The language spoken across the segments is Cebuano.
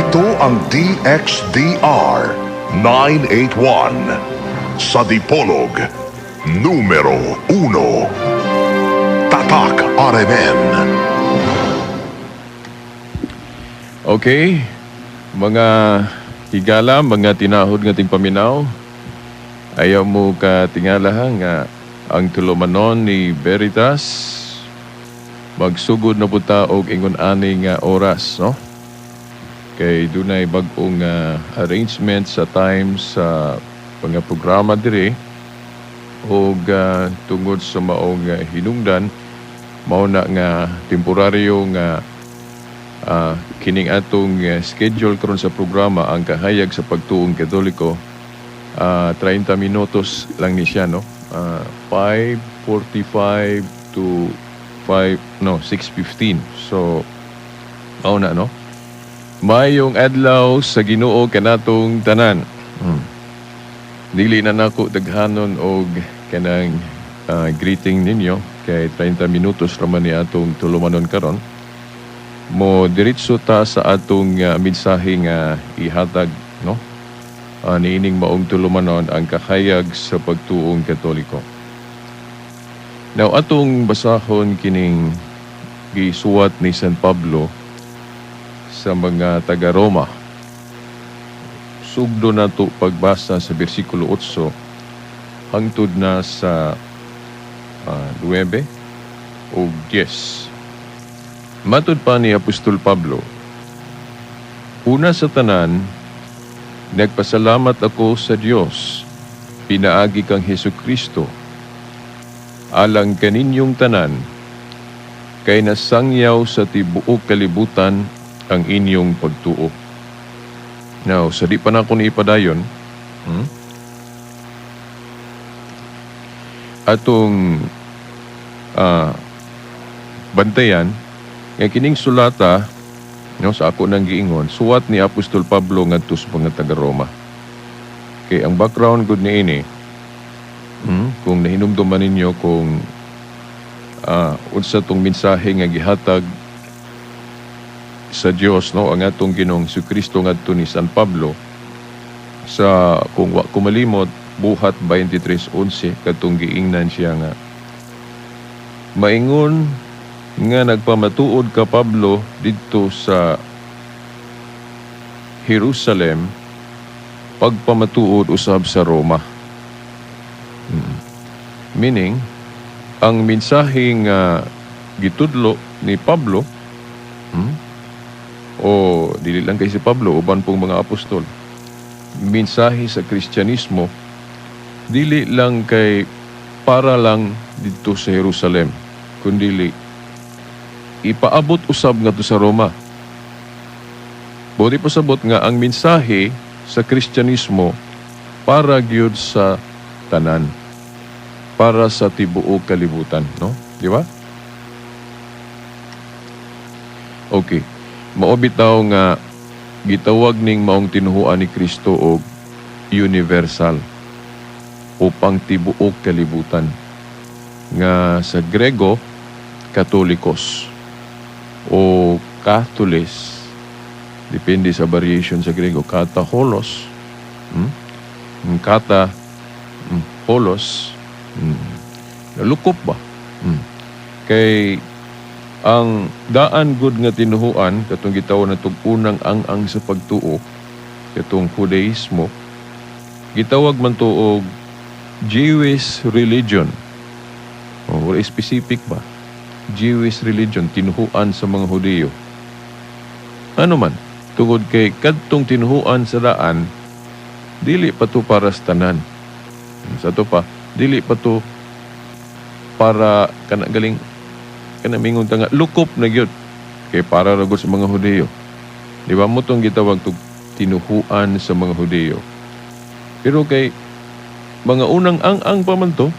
Ito ang DXDR 981 sa Dipolog, numero 1. Tatak RMN. Okay, mga higala, mga tinahod nga ting paminaw, ayaw mo ka tingala ha, nga ang tulumanon ni Veritas magsugod na pud ta og ingon ani nga oras, no? Kay dunay bag-ong arrangement sa time sa mga programa diri og tungod sa maong hinungdan, mao na nga temporaryo nga kining atong schedule karon sa programa, ang Kahayag sa Pagtuong Katoliko, 30 minutos lang ni siya, no? 5:45 to 5, no, 6:15. So mao na, no? Maayong adlaw sa Ginoo kanatong tanan. Dili na nako daghanon og kanang greeting ninyo kay 30 minutos raman ni atong tulumanon karon. Mo diretso ta sa atong mensahe nga ihatag, no, niining maong tulumanon, ang Kahayag sa Pagtuong Katoliko. Now, atong basahon kining gisuwat ni San Pablo sa mga taga Roma. Sugdo nato pagbasa sa bersikulo 8 hangtod na sa 9 o 10. Matud pa ni Apostol Pablo, "Una sa tanan, nagpasalamat ako sa Dios, pinaagi kang Hesus Kristo, alang kaninyong tanan, kay nasangyaw sa tibuok kalibutan ang inyong pagtuo." Now, sa di pa nako ni ipadayon, Atong bantayan nga kining sulata, no, sa ako nang giingon, suwat ni Apostol Pablo ngadto sa mga taga Roma. Kay ang background gud niini, kung nahinumduman ninyo kung unsa tong mensahe nga gihatag sa Dios, no, ang atong Ginoong Kristo ngadto ni San Pablo sa, kung wa ko malimot, Buhat 23:11, katong giingnan siya nga maingon nga nagpamatuod ka, Pablo, didto sa Jerusalem, pagpamatuod usab sa Roma. Meaning, ang mensahe nga gitudlo ni Pablo, o dili lang kay si Pablo, uban pong mga apostol, mensahe sa Kristyanismo, dili lang kay para lang didto sa Jerusalem, kundili ipaabot usab ngadto sa Roma. Buot ipasabot nga ang mensahe sa Kristyanismo para gyud sa tanan. Para sa tibuok kalibutan, no? Di ba? Okay. Mao bitaw nga gitawag ning maong tinuhuan ni Kristo og universal o pang tibuok kalibutan nga sa Grego katolikos o katolis, depende sa variation sa Grego, kataholos, Kata, holos, Nalukop ba? Kay ang daan gud nga tinuhuan, katong gitawag natong unang ang-ang sa pagtuo, katong Judaismo, gitawag man to og Jewish religion. O, wala specific ba? Jewish religion, tinuhuan sa mga Hudiyo. Ano man, tungod kay kadtong tinuhuan sa daan, dili pa to para sa tanan. Sa to pa, dili pa to para kana galing kana mingon ta nga lukop na gyud kay para ra gud sa mga Hudiyo. Di ba mo tong gitawag tog tinuhuan sa mga Hudiyo? Pero kay mga unang ang-ang pa man to.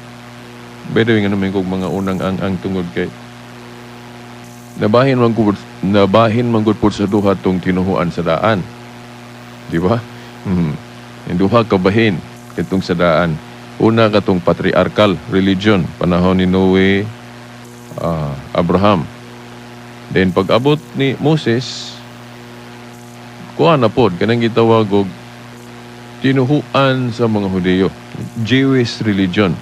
By the way, nga naman kog mga unang ang-ang tungod kay nabahin man gud pud sa duha tong tinuhuan sa daan. Di ba? Yung duha ka bahin katong sa daan. Una, katong patriarchal religion, panahon ni Noe, Abraham. Then pag-abot ni Moses, Kuha na pod kanang gitawag og tinuhuan sa mga Hudiyo, Jewish religion.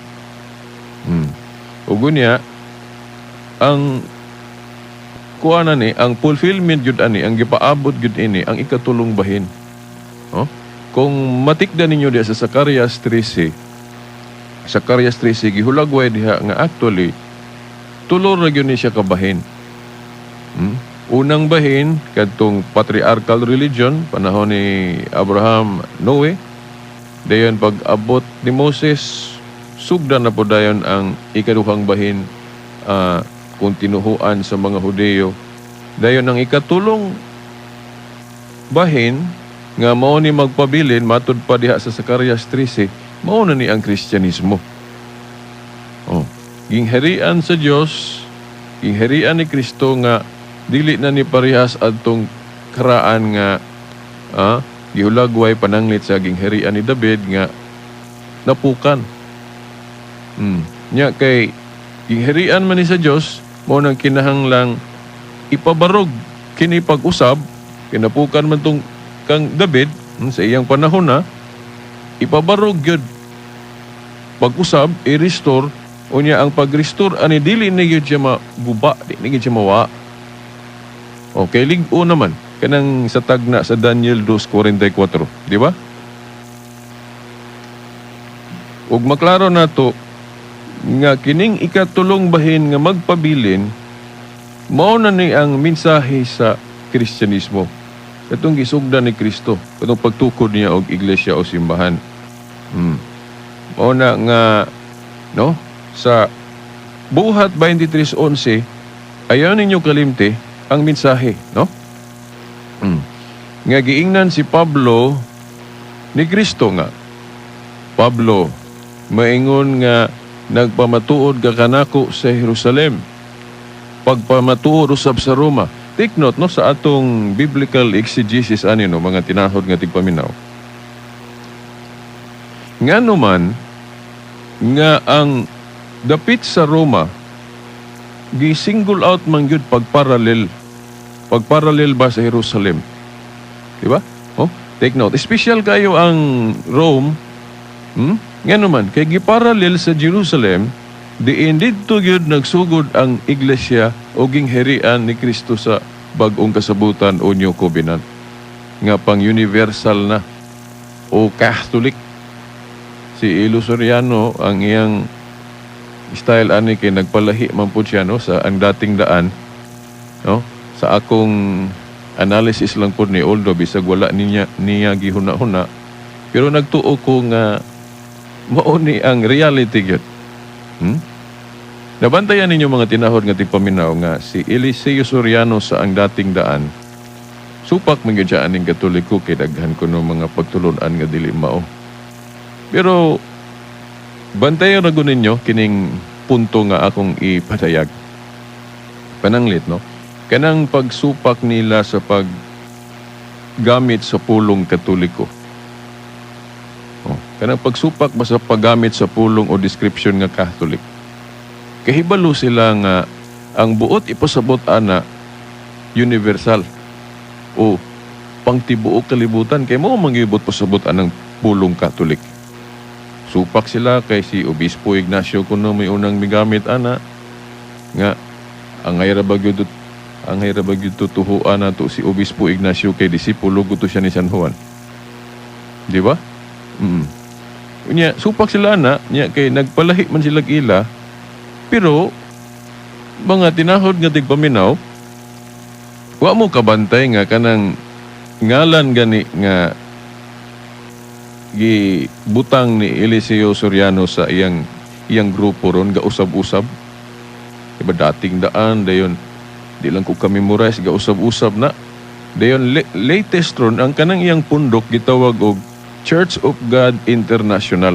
Ug unya ang kuha na ni, ang fulfillment gyud ani, ang gipaabot gyud ini ang ikatulong bahin. Oh? Kung matikda ninyo diha sa Zacarias 13, Zacarias 13, gihulagway diha nga actually tulo ra gyud ni siya ka bahin. Unang bahin kadtong patriarchal religion, panahon ni Abraham, Noe. Dayon pag abot ni Moses, sugdan na po dayon ang ikaduhang bahin, kung tinuhuan sa mga Hudeyo. Dayon ang ikatulong bahin nga mao ni magpabilin matud pa diha sa Zacarias 13, mao na ni ang Kristyanismo. Oh, gingharian sa Dios, gingharian ni Kristo nga dili na ni parehas adtong karaan nga gihulagway pananglit sa gingharian ni David nga napukan. Nya kay gingharian man ni sa Dios, mao nang kinahanglang ipabarog kini pag-usab, kinapukan man tong kang David sa iyang panahon na ipabarog gyud pag-usab, i-restore. Unya ang pag-restore ani dili ni gyud siya maguba, di ni gyud siya mawa. Okay, lig-o naman kanang sa tagna sa Daniel 2:44, di ba? Ug maklaro nato nga kining ikatulong bahin nga magpabilin mao na ni ang mensahe sa Kristyanismo. Katong gisugdan ni Kristo, katong pagtukod niya og iglesia o simbahan. Mao na nga, no, sa Buhat 23:11, ayaw ninyo kalimti ang mensahe, no? Nga giingnan si Pablo ni Kristo nga, "Pablo, maingon nga nagpamatuod ka kanako sa Jerusalem, pagpamatuod usab sa Roma." Take note, no, sa atong biblical exegesis ani, no, mga tinahod nga tigpaminaw. Ngano man nga ang dapit sa Roma gi-single out man gyud pagparallel. Pagparallel ba sa Jerusalem? Di ba? Oh, take note. Special kayo ang Rome. Ngano man kay giparallel sa Jerusalem, diin didto gyud nagsugod ang iglesia o gingharian ni Kristo sa bag-ong kasabutan o New Covenant nga pang universal na o Catholic. Si Elo Soriano, ang iyang style ani kay nagpalahi man po siya, no, sa Ang Dating Daan, no? Sa akong analysis lang po ni Oldo, bisag wala niya niya gihuna-huna, pero nagtuo ko nga mao ni ang reality gyud. Nabantayan ninyo, mga tinahod nga tigpaminaw, nga si Eliseo Soriano sa Ang Dating Daan, supak man gyud siya aning Katoliko kay daghan kuno mga pagtulon-an nga dili mao. Pero bantayan ra gud ninyo kining punto nga akong ipadayag. Pananglit, no? Kanang pagsupak nila sa paggamit sa pulong Katoliko. Oh, kanang pagsupak ba sa paggamit sa pulong o description nga Catholic. Kahibalo sila nga ang buot ipasabot ana universal o pangtibuok kalibutan kay mao man gibot pasabot anang pulong Catholic. Supak sila kay si Obispo Ignacio kuno may unang migamit ana nga angay ra ba gyud tutuhuan nato si Obispo Ignacio kay disipulo gud to siya ni San Juan. Di ba? Unya supak sila na nya kay nagpalahi man sila ila, pero mga tinahod nga tigpaminaw, wa mo kabantay nga kanang ngalan gani nga gibutang ni Eliseo Soriano sa iyang iyang grupo ron ga usab-usab. Diba, Dating Daan, dayon di lang ko ka-memorize, ga usab-usab na. Dayon latest ron ang kanang iyang pundok gitawag og Church of God International.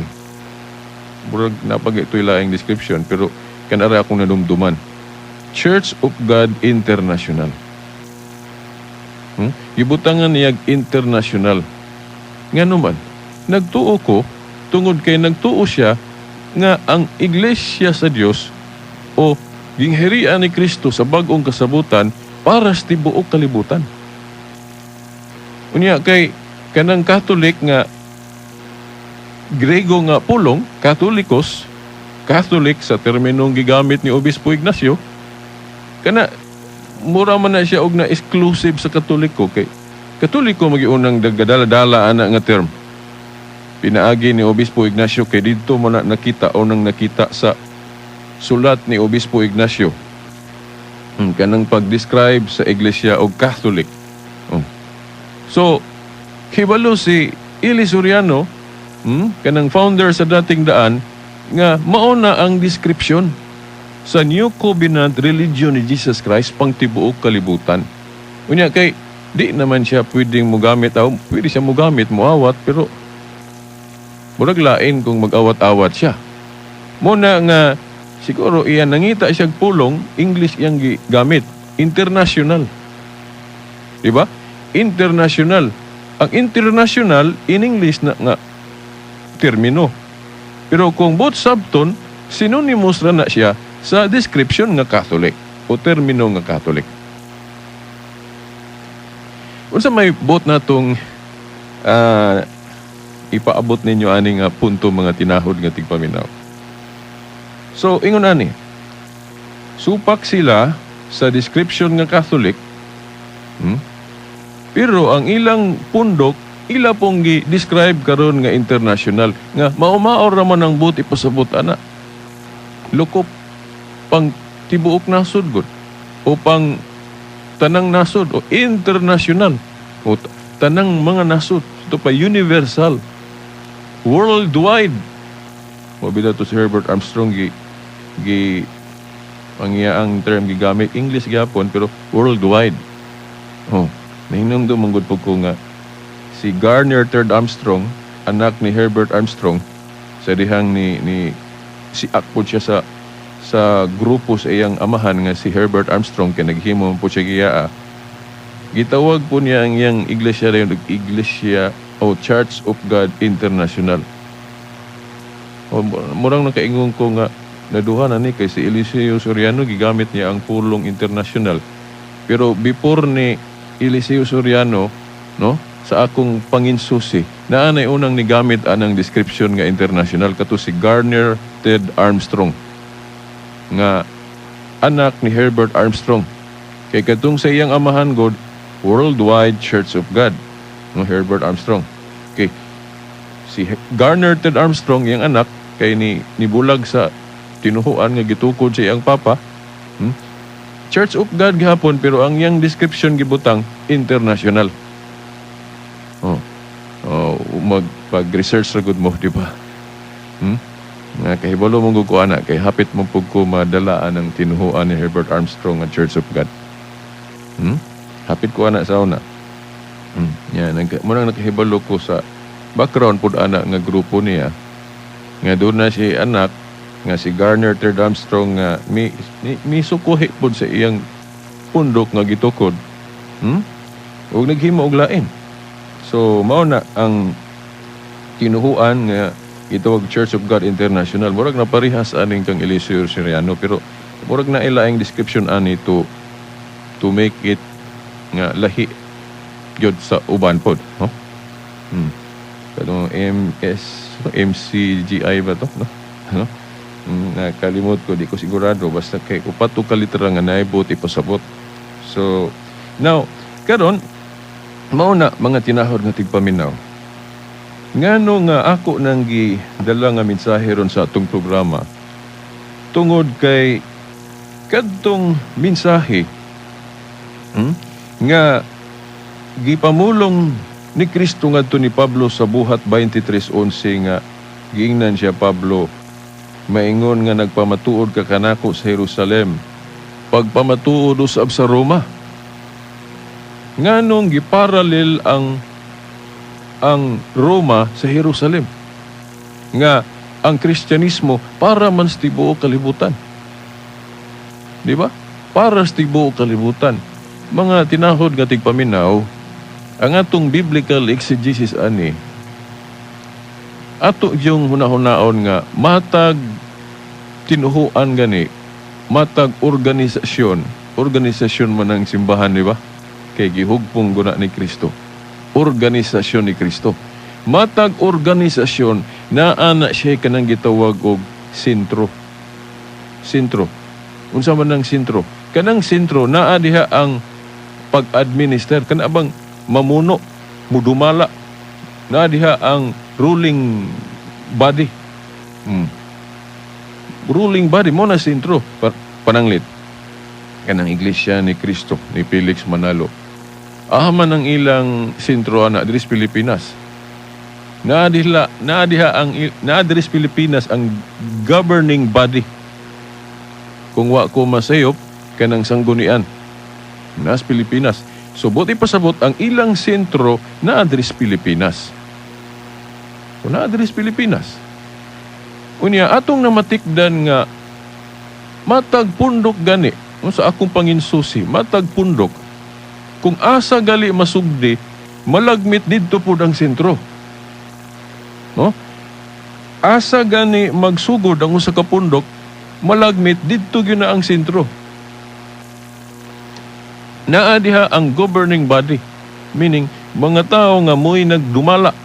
Murag napag ito'y laing description, pero kanara akong nadumduman. Church of God International. Gibutangan niya international. Ngano man, nagtuo ko tungod kay nagtuo siya nga ang iglesia sa Dios o gingharian ni Kristo sa bag-ong kasabutan para sa tibuok kalibutan. Unya kay kanang Catholic nga Grego nga pulong, Catholicos, Catholic sa terminong gigamit ni Obispo Ignacio, kana mura man na siya og na exclusive sa Katoliko, kay Katoliko magiunang dagadala-dala ana nga term. Pinaagi ni Obispo Ignacio, kay didto mo na nakita, unang nakita sa sulat ni Obispo Ignacio. Kanang pag-describe sa iglesia og Catholic. Oh. So, hibalo si Eli Soriano, kanang founder sa Dating Daan, nga mauna ang description sa New Covenant religion ni Jesus Christ pang tibuok kalibutan. Unya kay di naman siya pwedeng mugamit, aw, pwede siya mugamit, muawat, pero murag lain kung mag-awat-awat siya. Muna nga siguro iyan nangita siya pulong English iyang gigamit, international. Di ba? International. Ang international in English na nga termino. Pero kung both sabton, synonymous ra na siya sa description nga Catholic o termino nga Catholic. Unsa may bot natong ipaabot ninyo ani nga punto, mga tinahod nga tigpaminaw? So, ingon ani, supak sila sa description nga Catholic, Pero ang ilang pundok, ila pong gi-describe karon nga international, nga mao-mao ra man ang buot ipasabot ana. Lukop pang tibuok nasod gud o pang tanang nasod o international o tanang mga nasod, ito pa universal, worldwide. Mo bitaw to si Herbert Armstrong gi gi ang iyang term gigamit English gyapon, pero worldwide. Oh, nahinumdum man gud po ko nga si Garner Third Armstrong, anak ni Herbert Armstrong, sa dihang ni ni si po siya sa grupo sa iyang amahan nga si Herbert Armstrong, kay naghimo po siya giyaa. Gitawag po niya ang iyang iglesia rin Iglesia o Church of God International. O, murang nakaingon ko nga naduha na ni kay si Eliseo Soriano gigamit niya ang pulong international. Pero before ni Eliseo Soriano, no, sa akong panginsusi, naa nay unang nigamit anang description nga international, kato si Garner Ted Armstrong nga anak ni Herbert Armstrong. Kay katong sa iyang amahan god, Worldwide Church of God, no, Herbert Armstrong. Okay. Si Garner Ted Armstrong, iyang anak, kay ni nibulag sa tinuhuan nga gitukod sa iyang papa. Church of God gihapon, pero ang iyang description gibutang international. Oh. Oh, mag pag-research ra gud mo, di ba? Nga kahibalo mo gud ko ana, kay hapit mo pug ko madala ang tinuhuan ni Herbert Armstrong nga Church of God. Hapit ko ana sa una. Yan, murang nakahibalo ko sa background pud ana nga grupo niya. Nga doon na si anak nga si Garner Third Armstrong nga mi sukuhi pud sa iyang pundok nga gitukod. Ug naghimo og lain. So mao na ang tinuhuan nga gitawag Church of God International. Murag na parehas aning kang Eliseo Soriano, pero murag na ilaing description ani to make it nga lahi gyud sa uban pod, no? Katong MS MCGI ba to, no? Ano? Nakalimot ko, di ko sigurado, basta kay upat ka litra nga naay buot ipasabot. So now karon, mao na, mga tinahod nga tigpaminaw. Ngano nga ako nang gidala nga mensahe ron sa atong programa? Tungod kay kadtong mensahe nga gipamulong ni Kristo ngadto ni Pablo sa Buhat 23:11, nga giingnan siya Pablo, "Maingon nga nagpamatuod ka kanako sa Jerusalem, pagpamatuod usab sa Roma." Nganong giparallel ang Roma sa Jerusalem? Nga ang Kristyanismo para man sa tibuok kalibutan. Di ba? Para sa tibuok kalibutan. Mga tinahod nga tigpaminaw, ang atong biblical exegesis ani, ato yung hunahunaon nga matag tinuhuan gani, matag organisasyon, organisasyon man ang simbahan, di ba? Kay gihugpong guna ni Kristo. Organisasyon ni Kristo. Matag organisasyon naa na siya kanang gitawag og sentro. Sentro. Unsa man ang sentro? Kanang sentro naa diha ang pag-administer, kana bang mamuno, mudumala. Naa diha ang ruling body. Ruling body mo na sentro. Pananglit. Kanang Iglesia ni Cristo ni Felix Manalo. Aha man ang ilang sentro ana diri sa Pilipinas. Naa diha ang naa diri sa Pilipinas ang governing body. Kung wa ko masayop, kanang Sanggunian nas Pilipinas. So buot ipasabot, ang ilang sentro naa diri sa Pilipinas. So naa diri sa Pilipinas. Unya atong namatikdan nga matag pundok gani sa akong panginsusi, matag pundok kung asa gali masugdi, malagmit didto pud ang sentro. No? Asa gani magsugod ang usa ka pundok, malagmit didto gyud na ang sentro. Naa diha ang governing body, meaning mga tao nga mo'y nagdumala,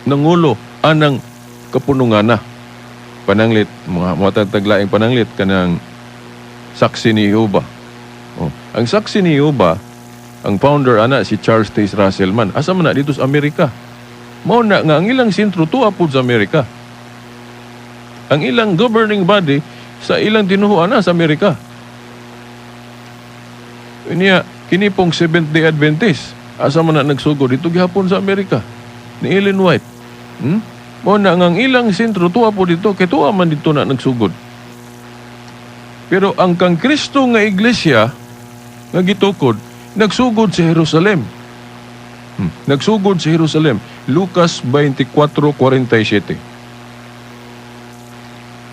nangulo anang kapunungana. Pananglit, mga matagtaglaing pananglit kanang Saksi ni Jehova. Oh, ang Saksi ni Jehova, ang founder ana si Charles Taze Russell man. Asa man na? Dito sa Amerika. Mao na nga ang ilang sentro tuwa pud sa Amerika. Ang ilang governing body sa ilang tinuhuan na sa Amerika. Niya, kini pong Seventh Day Adventist, asa man na nagsugod? Dito gihapon sa Amerika. Ni Ellen White. Mao na nga ang ilang sentro tuwa po dito, kay tuwa man dito na nagsugod. Pero ang kang Kristo nga iglesia nga gitukod, nagsugod sa Jerusalem. Nagsugod sa Jerusalem. Lucas 24:47.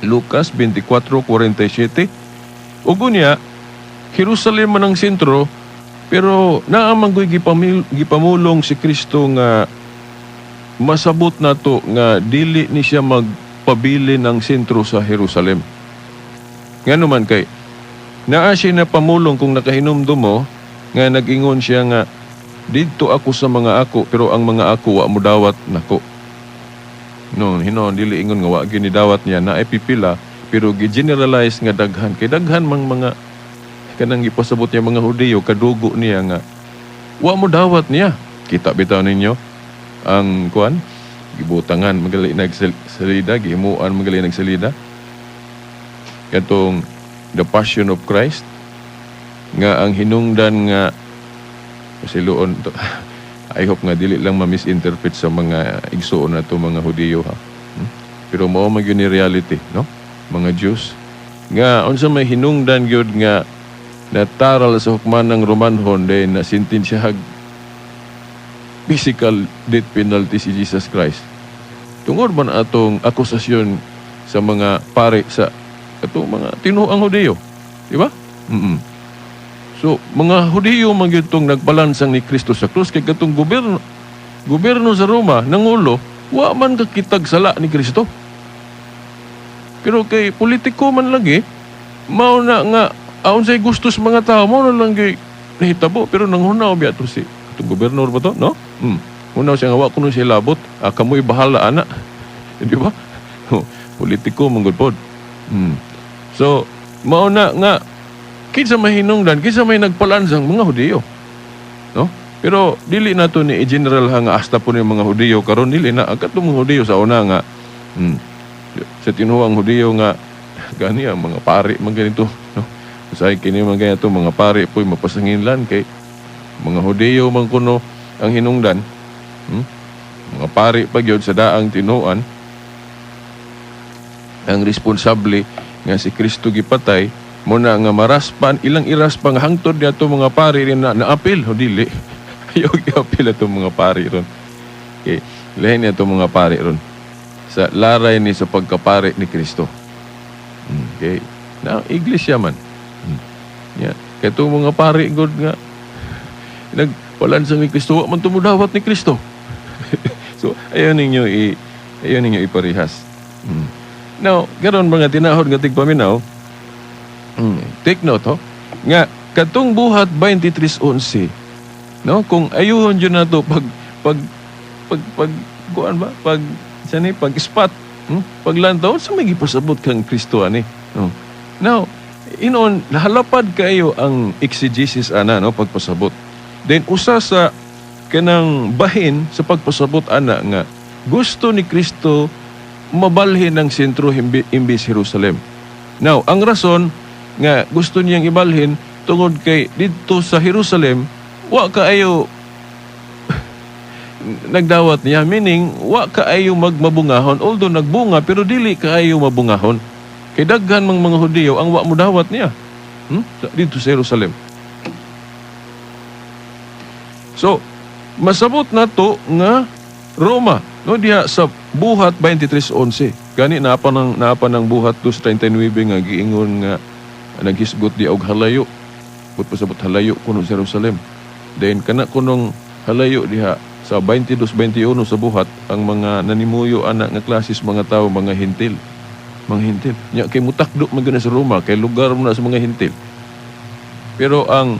Lucas 24:47. Ug unya, Jerusalem man ang sentro, pero naa man ko'y gipamulong si Kristo nga masabot nato nga dili ni siya magpabili ng sentro sa Jerusalem. Ngano man? Kay naa siya na pamulong, kung nakahinumdum mo, nga nag-ingon siya nga didto ako sa mga ako, pero ang mga ako wa modawat nako. No, hinon dili ingon nga wa gyud ni dawat niya, na pipila, pero gi-generalize nga daghan, kay daghan mang mga kanang gipasabot niya mga Hudiyo, kadugo niya nga wa mo dawat niya. Kita bitaw ninyo ang kuan, gibutangan magali nagsalida, gihimuan magali nagsalida katong The Passion of Christ, nga ang hinungdan nga siluon to. I hope nga dili lang ma-misinterpret sa mga igsuon na to, mga Hudiyo ha. Pero mao man gyud ni reality, no? Mga Jews nga unsa may hinungdan gyud nga nataral sa hukman ng Romanhon, then na sentensya physical death penalty si Jesus Christ. Tungod man atong akusasyon sa mga pare sa atong mga tinuang Hudiyo. Di ba? So, mga Hudiyo man gyud tong nagpalansang ni Kristo sa krus, kay katong gobyerno gobyerno sa Roma nangulo, wa man kakitag sala ni Kristo. Pero kay politiko man lagi, mao na nga aon say gusto sa mga tao, mao na lang gyud nahitabo, pero nanghunaw biya to si atong gobernador ba to, no? Hunaw siya nga wa kuno siya labot, ah, kamoy bahala ana. Di ba? Oh, politiko man gud pod. So, mao na nga kinsa may hinungdan, kinsa may nagpalansang? Mga Hudiyo. No? Pero dili na to ni i-general ha nga hasta po ni mga Hudiyo karon, dili na ang katong mga Hudiyo sa una nga sa tinuang Hudiyo nga gani ang mga pari man ganito, no? Usahay kini man ganito mga pari po'y mapasanginlan kay mga Hudiyo man kuno ang hinungdan. Mga pari pa gyud sa daang tinuan ang responsable nga si Kristo gipatay mo na nga maraspan ilang iraspa nga hangtod niya mga pari rin na naapil o dili. Ayaw giapil ato mga pari ron. Okay, lahin niya mga pari ron sa laray ni sa pagkapari ni Kristo. Okay, na iglesia man. Yeah. Kay mga pari god nga nagpalansang ni Kristo, wa man tumudawat ni Kristo. So ayaw ninyo iparihas. Now, karon mga tinahod nga tigpaminaw, take note ho, nga katong Buhat 23:11, no? Kung ayuhon jud nato pag Pag pag pag kuan ba, pag sa ni pag spot, Paglantaw sa may gipasabot kang Kristo ani, no? Now, inon halapad kayo ang exegesis ana, no, pagpasabot. Then usa sa kanang bahin sa pagpasabot ana nga gusto ni Kristo mabalhin ang sentro imbis Jerusalem. Now, ang rason nga gusto niyang ibalhin tungod kay didto sa Jerusalem wa kaayo nagdawat niya, meaning wa kaayo magmabungahon, although nagbunga pero dili kaayo mabungahon kay daghan mang mga Hudiyo ang wa modawat niya, Didto sa Jerusalem. So masabot nato nga Roma, no, diha sa Buhat 23:11. Gani naa pa ng Buhat 2:39 nga giingon nga naghisgot di og halayo. But pasabot halayo kuno sa Jerusalem. Then kana kunong halayo diha sa 22:21 sa Buhat, ang mga nanimuyo ana nga klases mga tao, mga Hentil. Mga Hentil. Nya kay mutakdo man gyud na sa Roma kay lugar mo na sa mga Hentil. Pero ang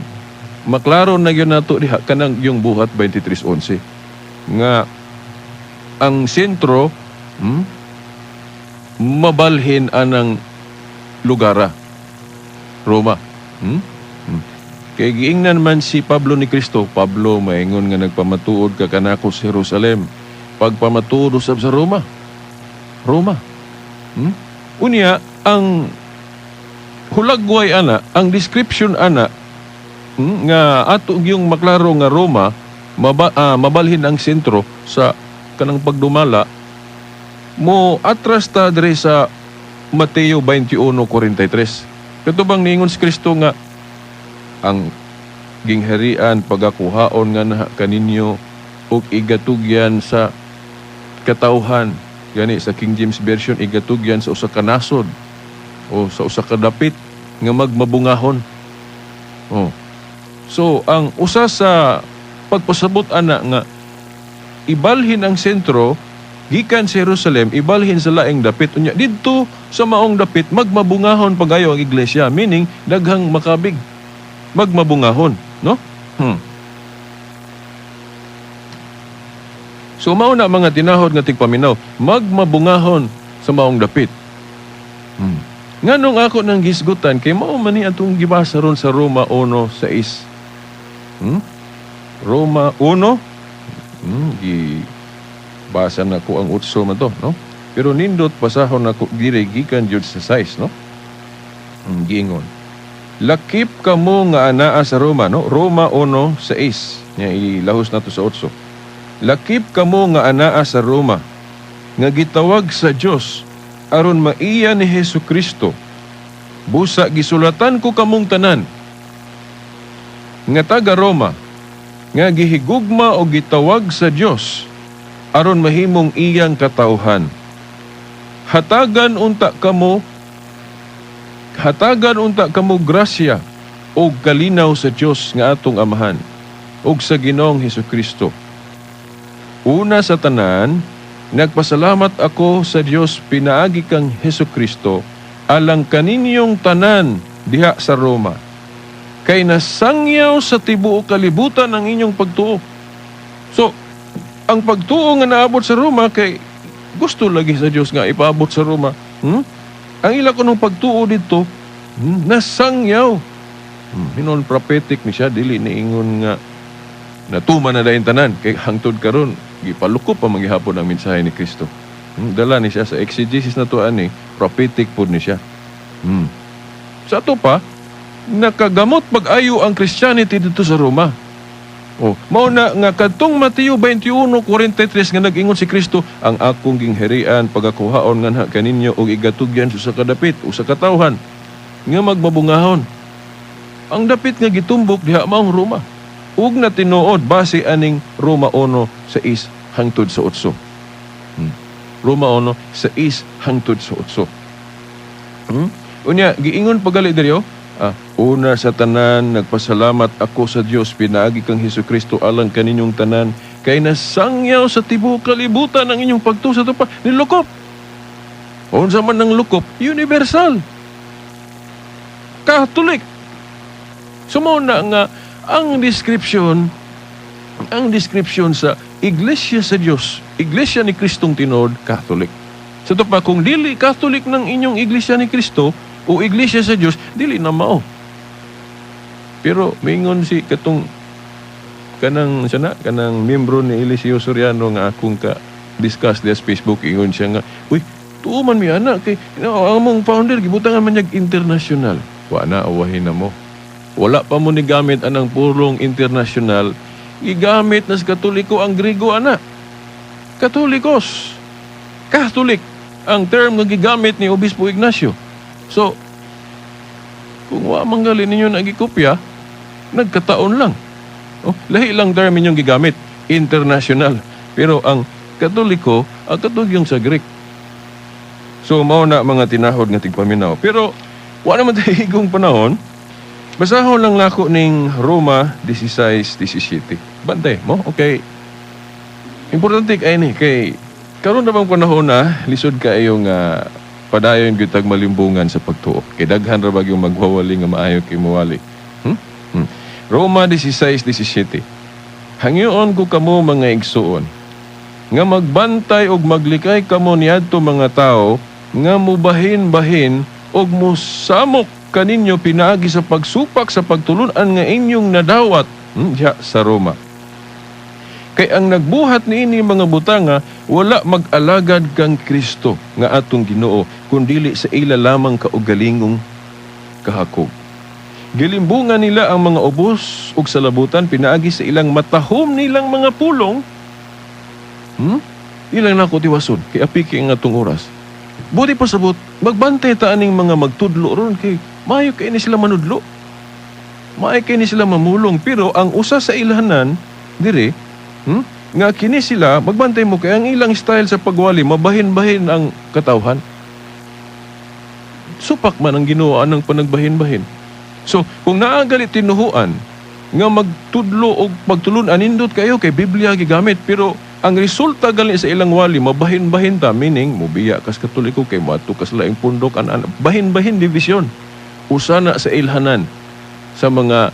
maklaro na gyud nato diha kanang yung Buhat 23:11 nga ang sentro, mabalhin anang lugara, Roma. Kay giingnan man si Pablo ni Kristo, "Pablo, maingon nga nagpamatuod ka kanako sa Jerusalem, pagpamatuod usab sa Roma." Roma. Unya ang hulagway ana, ang description ana, nga ato yung maklaro nga Roma mabalhin ang sentro sa kanang pagdumala mo, atras ta diri sa Mateo 21:43. Kato bang niingon si Kristo nga ang gingharian pagakuhaon nga na kaninyo ug igatugyan sa katawhan. Gani sa King James Version, igatugyan sa usa ka nasod o sa usa ka dapit nga magmabungahon. Oh. So ang usa sa pagpasabot ana nga ibalhin ang sentro gikan sa Jerusalem, ibalhin sa laing dapit, unya didto sa maong dapit magmabungahon pagayo ang iglesia, meaning daghang makabig, magmabungahon, no? So mao na mga tinahod nga tigpaminaw, magmabungahon sa maong dapit. Nganong ako nang gisgutan kay mao man ni atong gibasa ron sa Roma 1:6. Roma 1, gibasa na ko ang 8 man to, no? Pero nindot basahon nako diri gikan jud sa 6, no? Giingon. Lakip kamo nga anaa sa Roma, no? Roma 1:6. Nya ilahos nato sa 8. Lakip kamo nga anaa sa Roma nga gitawag sa Dios aron maiya ni Hesus Kristo. Busa gisulatan ko kamong tanan nga taga Roma nga gihigugma o gitawag sa Dios aron mahimong iyang katawhan. Hatagan unta kamo grasya og kalinaw sa Dios nga atong Amahan ug sa Ginoong Hesus Kristo. Una sa tanan, nagpasalamat ako sa Dios pinaagi kang Hesus Kristo alang kaninyong tanan diha sa Roma. Kay nasangyaw sa tibuok kalibutan ang inyong pagtuo. So, ang pagtuo nga naabot sa Roma kay gusto lagi sa Dios nga ipaabot sa Roma. Ang ila kunong pagtuo dito, nasangyaw. Hinon prophetic ni siya, dili niingon nga natuman na dayon tanan kay hangtod karon gipalukop pa manggihapon ang mensahe ni Kristo. Dala ni siya sa exegesis na to ani, prophetic pod ni siya. Sa ato pa, nakagamot pag-ayo ang Christianity dito sa Roma. Oh, mao na nga kadtong Mateo 21:43 nga nag-ingon si Kristo, ang akong gingharian pagakuhaon nganha kaninyo og igatugyan sa usa ka dapit, usa ka tawhan nga magmabungahon. Ang dapit nga gitumbok diha maong Roma. Ug na tinuod base aning Roma 1:6 hangtod sa 8. Roma 1:6 hangtod sa 8. Unya giingon pagali diri, oh, una sa tanan nagpasalamat ako sa Dios pinaagi kang Hesus Kristo alang kaninyong tanan kay nasangyaw sa tibuok kalibutan ang inyong pagtuo sa tupa nilukop. Unsa man ang lukop? Universal. Catholic. So mao na nga ang description Ang description sa Iglesia sa Dios, Iglesia ni Kristong tinuod, Catholic. Sa to pa, kung dili Catholic ng inyong Iglesia ni Kristo o Iglesia sa Dios, dili na mao. Pero mingon si katong kanang siya na, kanang membro ni Eliseo Soriano nga akong ka discuss diya sa Facebook, ingon siya nga, "Uy, tuo man mi ana kay no, ang among founder gibutangan man niyag international." Wa na, awahin na mo. Wala pa mo ni gamit anang pulong international, gigamit na sa Katoliko ang Grigo ana. Katolikos. Catholic ang term nga gigamit ni Obispo Ignacio. So, kung wa man gali ninyo na gikopya, nagkataon lang. Oh, lahi lang term inyong gigamit, international. Pero ang Katoliko, ang katugyong sa Greek. So, mao na, mga tinahod nga tigpaminaw. Pero, wa naman tayo higong panahon. Basahon lang nako ning Roma 16:17. Bantay mo, okay. Importante kay ni kay karon na bang panahon na lisod kaayo nga padayon gyud tag malimbungan sa pagtuo. Kay daghan ra ba yung magwawali nga maayo kay muwali. Roma 16:17. Hangyoon ko kamo, mga igsuon, nga magbantay og maglikay kamo niadto mga tawo nga mubahin-bahin og musamok kaninyo pinaagi sa pagsupak sa pagtulunan nga inyong nadawat, diha sa Roma. Kay ang nagbuhat niini mga butanga wala mag-alagad kang Kristo nga atong Ginoo, kundili sa ila lamang kaugalingong kahakog. Gilimbungan nila ang mga ubos ug salabutan pinaagi sa ilang matahom nilang mga pulong. Ilang nako tiwason kay apiki ang atong oras. Buti pa sabot, magbantay ta aning mga magtudlo ron kay maayo kay ni sila manudlo. Maayo kay ni sila mamulong, pero ang usa sa ilhanan dire, nga kini sila, magbantay mo kay ang ilang style sa pagwali mabahin-bahin ang katawhan. Supak man ang Ginoo anang panagbahin-bahin. So, kung naa gali tinuhuan nga magtudlo og pagtulun-an, nindot kayo kay Biblia gigamit, pero ang resulta gali sa ilang wali mabahin-bahin ta, meaning mubiya kas Katoliko kay moadto kas laing pundok an, an bahin-bahin, division. Usa na sa ilhanan sa mga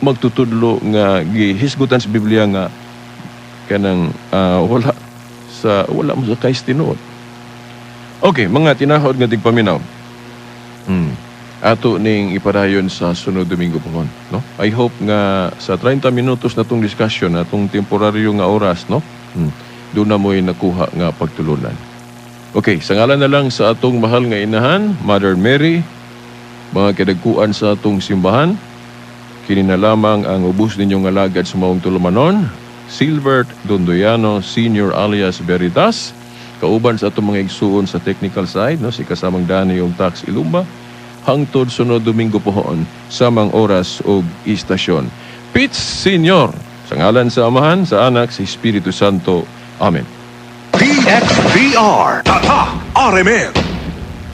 magtutudlo nga gihisgutan sa Biblia nga kanang wala mo sa kay tinuod. Okay, mga tinahod nga tigpaminaw. Ato ning ipadayon sa sunod Domingo pohon, no? I hope nga sa 30 minutos na tong discussion, atong temporaryo nga oras, no? Doon na mo'y nakuha nga pagtulunan. Okay, sa ngalan na lang sa atong mahal nga inahan, Mother Mary, mga kadagkuan sa atong simbahan, kini na lamang ang ubos ninyong alagad sa maong tulumanon, Silbert Dondoyano Senior alias Veritas, kauban sa atong mga igsuon sa technical side, no, si kasamang Danny yung Tax Ilumba, hangtod sunod Domingo pohon, samang oras og istasyon. Pitch Senior, sa ngalan sa Amahan, sa Anak, sa Espiritu Santo. Amen. DXDR. Tatak RMN.